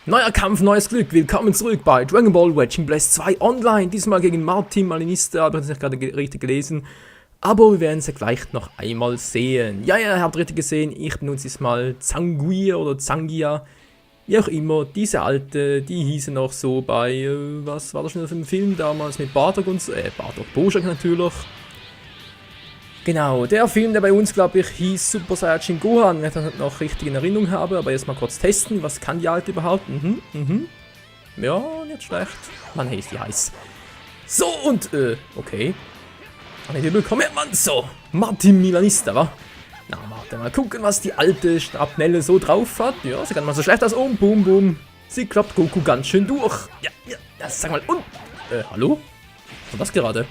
Neuer Kampf, neues Glück. Willkommen zurück bei Dragon Ball Wedging Blast 2 Online. Diesmal gegen Martin Malinista, habe ich nicht gerade richtig gelesen. Aber wir werden es ja gleich noch einmal sehen. Ja, ihr habt richtig gesehen, ich benutze diesmal Zanguia oder Zangia. Wie auch immer, diese alte, die hieße noch so bei, was war das schon für ein Film damals mit Bartok und so, Bartok Bojack natürlich. Genau, der Film, der bei uns, glaube ich, hieß Super Saiyajin Gohan, wenn ich das noch richtig in Erinnerung habe, aber jetzt mal kurz testen, was kann die alte überhaupt? Ja, nicht schlecht. Mann, hey, ist die heiß. So, und, okay. Kann ich dir bekommen, Mann, so. Martin Milanista, wa? Na, warte mal gucken, was die alte Schrapnelle so drauf hat. Ja, sie kann mal so schlecht aus. Und boom, boom. Sie kloppt Goku ganz schön durch. Ja, sag mal, und, hallo? Was war das gerade?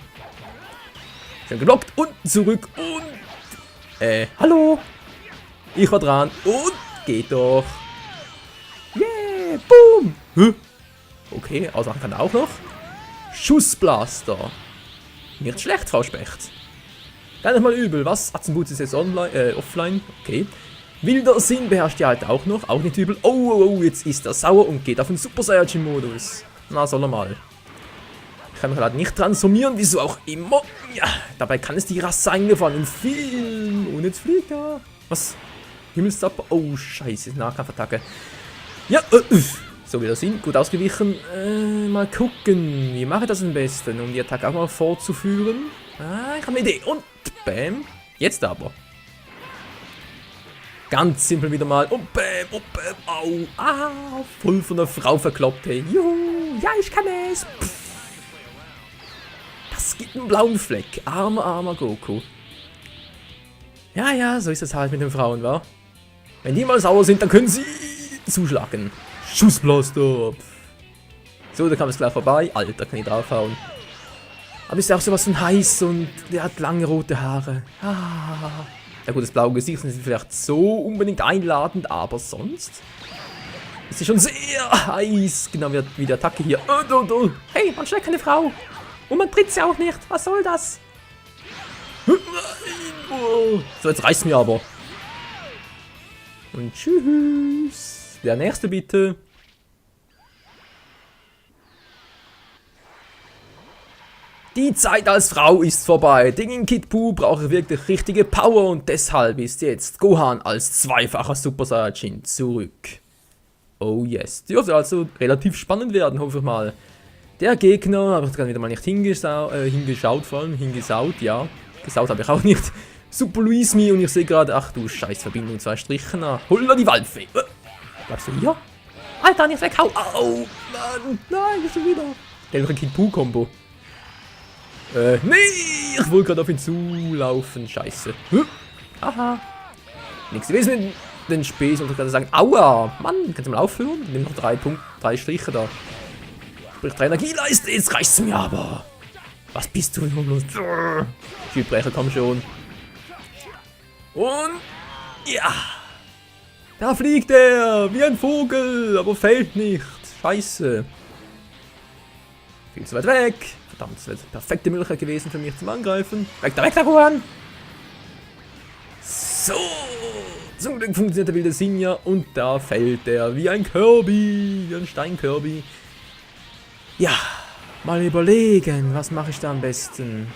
Schön geblockt und zurück und, hallo? Ich war dran und geht doch. Yeah, boom. Okay, ausmachen kann er auch noch. Schussblaster. Nicht schlecht, Frau Specht. Gar nicht mal übel. Was? Atzenboots ist jetzt online, offline. Okay. Wilder Sinn beherrscht die halt auch noch. Auch nicht übel. Oh, jetzt ist er sauer und geht auf den Super Saiyajin-Modus. Na, soll er mal. Ich kann mich leider nicht transformieren, wieso auch immer. Ja, dabei kann es die Rasse eingefallen im Film. Und jetzt fliegt er. Was? Himmelszapper. Oh, scheiße. Nahkampfattacke. Ja, so wie das sind. Gut ausgewichen. Mal gucken. Wie mache ich das am besten, um die Attacke auch mal fortzuführen? Ich habe eine Idee. Und bam. Jetzt aber. Ganz simpel wieder mal. Und bam, au. Voll von der Frau verkloppt, hey. Juhu, ja, ich kann es. Das gibt einen blauen Fleck. Armer Goku. Ja, so ist es halt mit den Frauen, wa? Wenn die mal sauer sind, dann können sie zuschlagen. Schussblaster. So, da kam es gleich vorbei. Alter, kann ich draufhauen. Aber ist ja auch sowas von heiß und der hat lange rote Haare. Ja gut, das blaue Gesicht ist vielleicht so unbedingt einladend, aber sonst ist sie schon sehr heiß. Genau wie die Attacke hier. Hey, man schlägt keine Frau. Und man tritt sie auch nicht. Was soll das? So, jetzt reicht's mir aber. Und tschüss. Der nächste bitte. Die Zeit als Frau ist vorbei. Dingin Kid Buu braucht wirklich richtige Power und deshalb ist jetzt Gohan als zweifacher Super Saiyajin zurück. Oh yes. Dürfte also relativ spannend werden, hoffe ich mal. Der Gegner, habe ich gerade wieder mal nicht hingeschaut, vor allem hingesaut, ja. Gesaut habe ich auch nicht. Super Luismi und ich sehe gerade, ach du scheiß Verbindung, 2 Strichen. Holla die Waldfee. Bleibst du hier? Alter, nicht weg, hau. Au, Mann, nein, nicht schon wieder. Der Kid Buu Combo. Nee, ich wollte gerade auf ihn zulaufen, scheiße. Aha. Nichts gewesen mit den Späßen, und ich gerade sagen, aua, Mann, kannst du mal aufhören? Nimm noch 3 Striche da. Sprich 3 Energieleiste, jetzt reicht's mir aber. Was bist du denn los? Schildbrecher, komm schon. Und, ja. Da fliegt er, wie ein Vogel, aber fällt nicht. Scheiße. Viel zu weit weg. Verdammt, das wäre die perfekte Möglichkeit gewesen für mich zum Angreifen. Weg da, Gohan! So! Zum Glück funktioniert der wilde Sinja und da fällt er wie ein Kirby, wie ein Stein-Kirby. Ja, mal überlegen, was mache ich da am besten?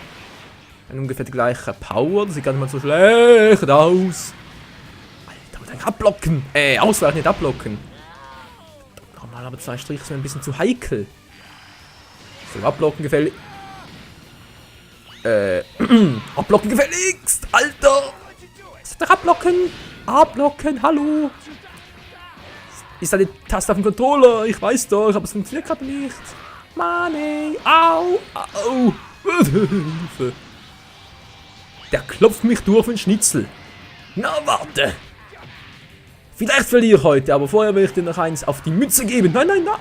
Ein ungefähr die gleiche Power, das sieht gar nicht mal so schlecht aus. Alter, mit ablocken! Ausweichen, nicht ablocken. Normal, aber 2 Striche sind ein bisschen zu heikel. So, ablocken gefällig. Ablocken gefälligst! Alter! Doch ablocken! Ablocken, hallo! Ist da die Taste auf dem Controller? Ich weiß doch, aber es funktioniert gerade nicht. Mann, ey! Au! Hilfe! Der klopft mich durch wie ein Schnitzel. Na, warte! Vielleicht verliere ich heute, aber vorher will ich dir noch eins auf die Mütze geben. Nein, du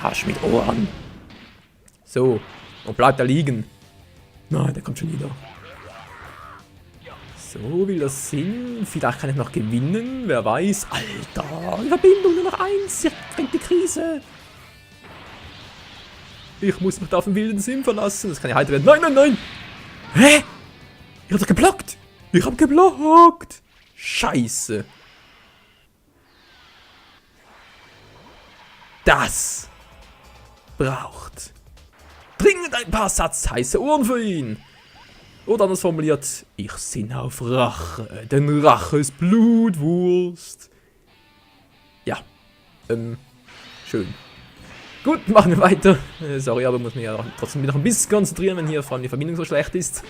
Arsch mit Ohren. So, und bleibt da liegen. Nein, der kommt schon wieder. So, will das Sinn. Vielleicht kann ich noch gewinnen, wer weiß. Alter, Verbindung nur noch 1. Jetzt fängt die Krise. Ich muss mich da auf den wilden Sinn verlassen. Das kann ja heiter werden. Nein! Hä? Ich hab doch geblockt. Ich hab geblockt. Scheiße. Das braucht dringend ein paar Satz heiße Ohren für ihn. Oder anders formuliert, ich sinne auf Rache, denn Rache ist Blutwurst. Ja, schön. Gut, machen wir weiter. Sorry, aber muss mich ja trotzdem wieder ein bisschen konzentrieren, wenn hier vor allem die Verbindung so schlecht ist.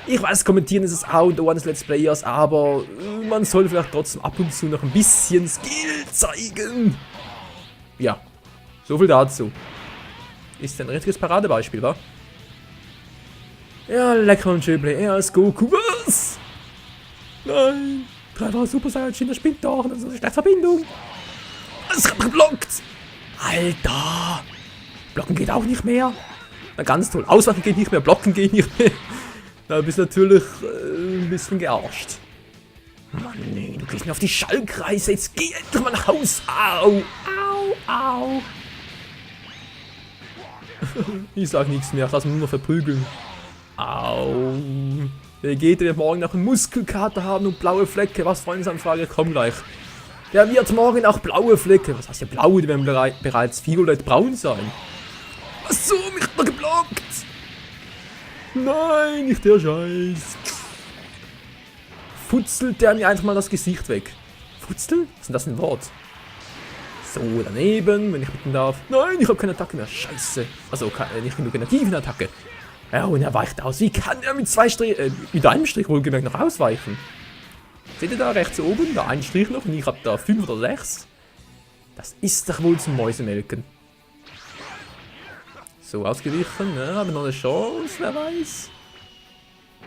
Ich weiß, kommentieren ist das A und O eines Let's Players, aber man soll vielleicht trotzdem ab und zu noch ein bisschen Skill zeigen. Ja, so viel dazu. Ist ein richtiges Paradebeispiel, wa? Ja, lecker und schön Play, er ist Goku, was? Nein, 3 Super Saiyajin, das spinnt doch, das ist eine schlechte Verbindung. Es hat geblockt. Alter, blocken geht auch nicht mehr. Na ganz toll, ausweichen geht nicht mehr, blocken geht nicht mehr. Da bist du natürlich ein bisschen gearscht. Mann, nee, du gehst mir auf die Schallkreise, jetzt geh endlich mal nach Haus. Au, au, au. Ich sag nichts mehr, lass mich nur noch verprügeln. Au. Vegeta wird morgen noch einen Muskelkater haben und blaue Flecke. Was, Freundesanfrage? Komm gleich. Der wird morgen auch blaue Flecke. Was heißt ja blaue? Die werden bereits violett braun sein. Was so? Mich hat er geblockt. Nein, nicht der Scheiß. Futzelt der mir einfach mal das Gesicht weg. Futzeln? Was ist denn das ein Wort? So, daneben, wenn ich bitten darf. Nein, ich habe keine Attacke mehr. Scheiße. Also, nicht genug Energie für eine Attacke. Ja, und er weicht aus. Wie kann er mit mit einem Strich wohlgemerkt noch ausweichen? Seht ihr da rechts oben? Da ein Strich noch und ich habe da 5 oder 6. Das ist doch wohl zum Mäusemelken. So, ausgewichen, ne? Haben wir noch eine Chance, wer weiß.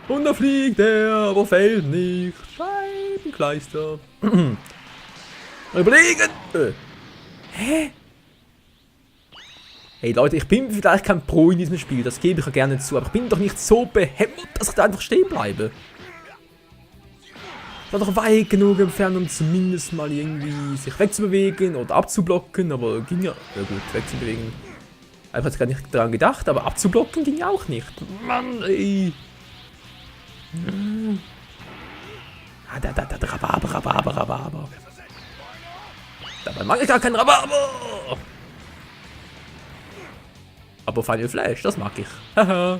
Und da fliegt er, aber fällt nicht. Scheibenkleister. Überlegen! Hä? Hey Leute, ich bin vielleicht kein Pro in diesem Spiel, das gebe ich ja gerne zu, aber ich bin doch nicht so behämmert, dass ich da einfach stehen bleibe. Ich war doch weit genug entfernt, um zumindest mal irgendwie sich wegzubewegen oder abzublocken, aber ging ja... Ja gut, wegzubewegen. Ich habe jetzt gar nicht daran gedacht, aber abzublocken ging ja auch nicht. Mann, ey. Rhabarber. Dabei mag ich gar keinen Rhabarber. Aber Final Flash, das mag ich. Haha.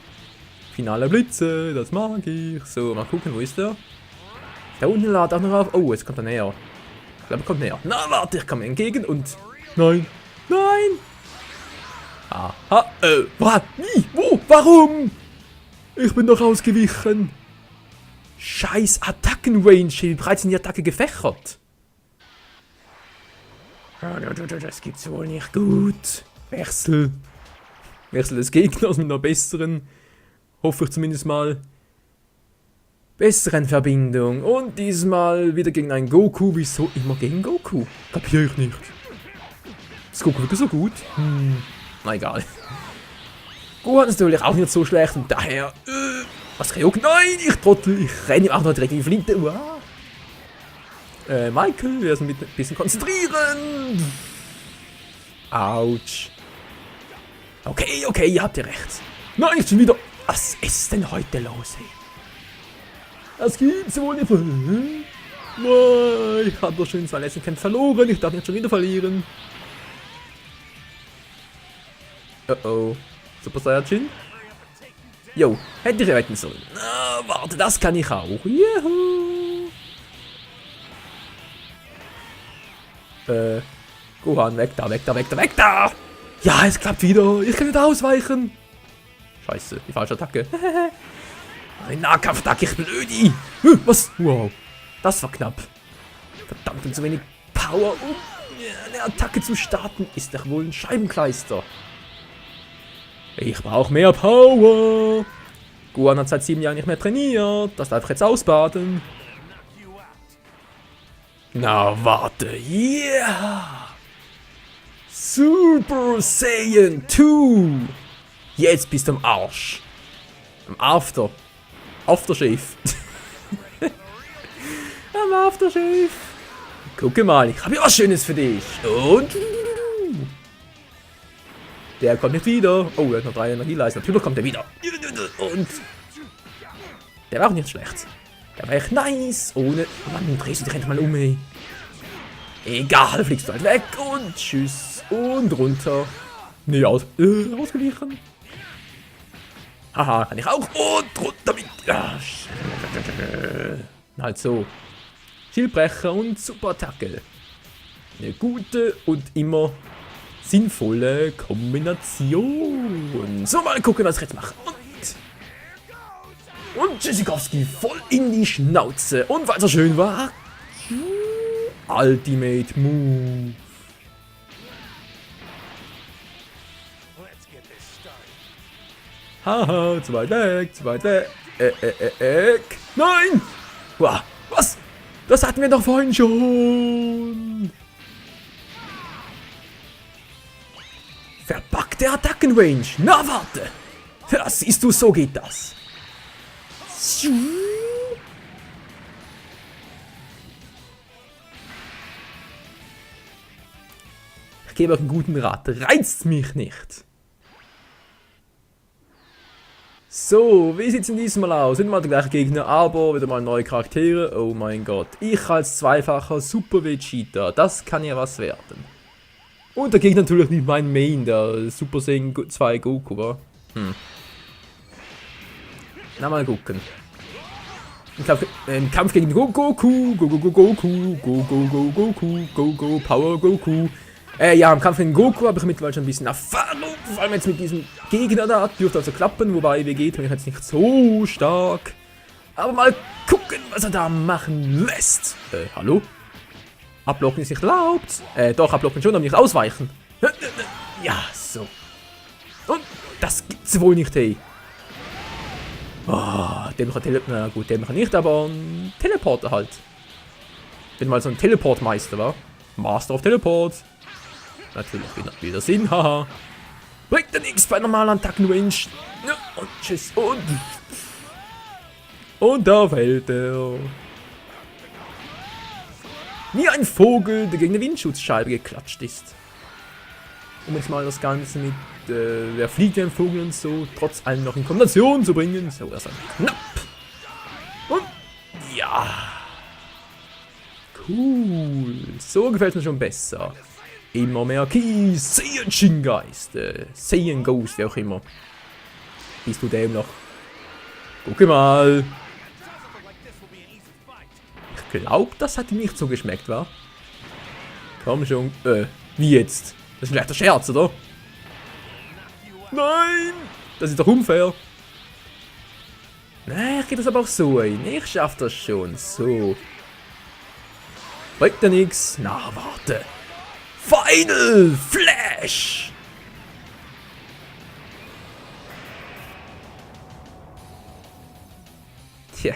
Finale Blitze, das mag ich. So, mal gucken, wo ist der? Da unten ladet auch noch auf. Oh, jetzt kommt er näher. Ich glaube, er kommt näher. Na, warte, ich komme entgegen und... Nein. Nein. Aha. Was? Wie? Wo? Warum? Ich bin doch ausgewichen. Scheiß Attackenrange. Wie bereits in die Attacke gefächert. Das gibt's wohl nicht gut. Wechsel des Gegners mit einer besseren, hoffe ich zumindest mal, besseren Verbindung. Und diesmal wieder gegen einen Goku. Wieso immer gegen Goku? Kapiere ich nicht. Ist Goku wirklich so gut? Na egal. Gohan ist natürlich auch nicht so schlecht und daher... was Ryuk? Nein, ich Trottel. Ich renne ihm auch noch direkt in die Flinte. Uah. Michael, wir müssen ein bisschen konzentrieren. Autsch. Okay, ihr habt ihr recht. Nein, schon wieder. Was ist denn heute los, ey? Das gibt's wohl nicht. Ich habe doch schon 2 letzten Kämpfe verloren. Ich darf nicht schon wieder verlieren. Oh. Super Saiyajin? Jo, hätte ich retten sollen. Warte, das kann ich auch. Juhu. Gohan, weg da. Ja, es klappt wieder. Ich kann wieder ausweichen. Scheiße, die falsche Attacke. Ein Nahkampfattacke, ich blödi. Was? Wow. Das war knapp. Verdammt, und so wenig Power, um eine Attacke zu starten, ist doch wohl ein Scheibenkleister. Ich brauche mehr Power. Gohan hat seit 7 Jahren nicht mehr trainiert. Das darf ich jetzt ausbaden. Na, warte. Yeah. Super Saiyan 2. Jetzt bist du am Arsch. Am Aftershave. Am Aftershave. Gucke mal, ich habe ja was Schönes für dich. Und... Der kommt nicht wieder. Oh, er hat noch 3 Energieleisten. Natürlich kommt er wieder. Und... Der war auch nicht schlecht. Der war echt nice. Ohne... Mann, drehst du dich endlich mal um, ey. Egal, fliegst du halt weg und tschüss und runter. Nee, ausgewichen. Haha, kann ich auch. Und runter mit. Ja, halt so. Schildbrecher und Superattacke. Eine gute und immer sinnvolle Kombination. So, mal gucken, was ich jetzt mache. Und Tschüssikowski voll in die Schnauze. Und weil es so schön war, Ultimate Move. Haha, zu weit weg, zu weit weg. Nein! Wow, was? Das hatten wir doch vorhin schon. Verpackte Attackenrange. Na, warte. Ja, siehst du, so geht das. Ich gebe euch einen guten Rat. Reizt mich nicht. So, wie sieht es denn diesmal aus? Sind mal die gleichen Gegner, aber wieder mal neue Charaktere. Oh mein Gott. Ich als zweifacher Super Vegeta. Das kann ja was werden. Und der Gegner natürlich nicht mein Main, der Super Saiyan 2 Goku war. Na, mal gucken. Im Kampf gegen Goku, Goku, Power Goku. Ja, im Kampf gegen Goku habe ich mittlerweile schon ein bisschen Erfahrung. Vor allem jetzt mit diesem Gegner da. Dürfte also klappen, wobei Vegeta mich jetzt nicht so stark. Aber mal gucken, was er da machen lässt. Hallo? Ablocken ist nicht erlaubt. Doch, ablocken schon, aber nicht ausweichen. Ja, so. Und das gibt's wohl nicht, hey. Oh, dem kann na gut, dem kann nicht, aber ein Teleporter halt. Bin mal so ein Teleportmeister, war. Master of Teleport. Natürlich wieder Sinn, haha. Bringt ja nichts bei normalen Attackenrange. Ja, und tschüss. Und da fällt er. Wie ein Vogel, der gegen eine Windschutzscheibe geklatscht ist. Um jetzt mal das Ganze mit, wer fliegt wie ein Vogel und so, trotz allem noch in Kombination zu bringen. So, das ist knapp. Und, ja. Cool. So gefällt mir schon besser. Immer mehr Keys, Saiyajin-Geist, Saiyan-Ghost, wie auch immer. Bist du dem noch? Guck mal. Ich glaube, das hat ihm nicht so geschmeckt, wa? Komm schon. Wie jetzt? Das ist vielleicht der Scherz, oder? Nein! Das ist doch unfair. Nein, ich gehe das aber auch so ein. Ich schaff das schon. So. Bringt ja nix. Na, warte. Final Flash! Tja.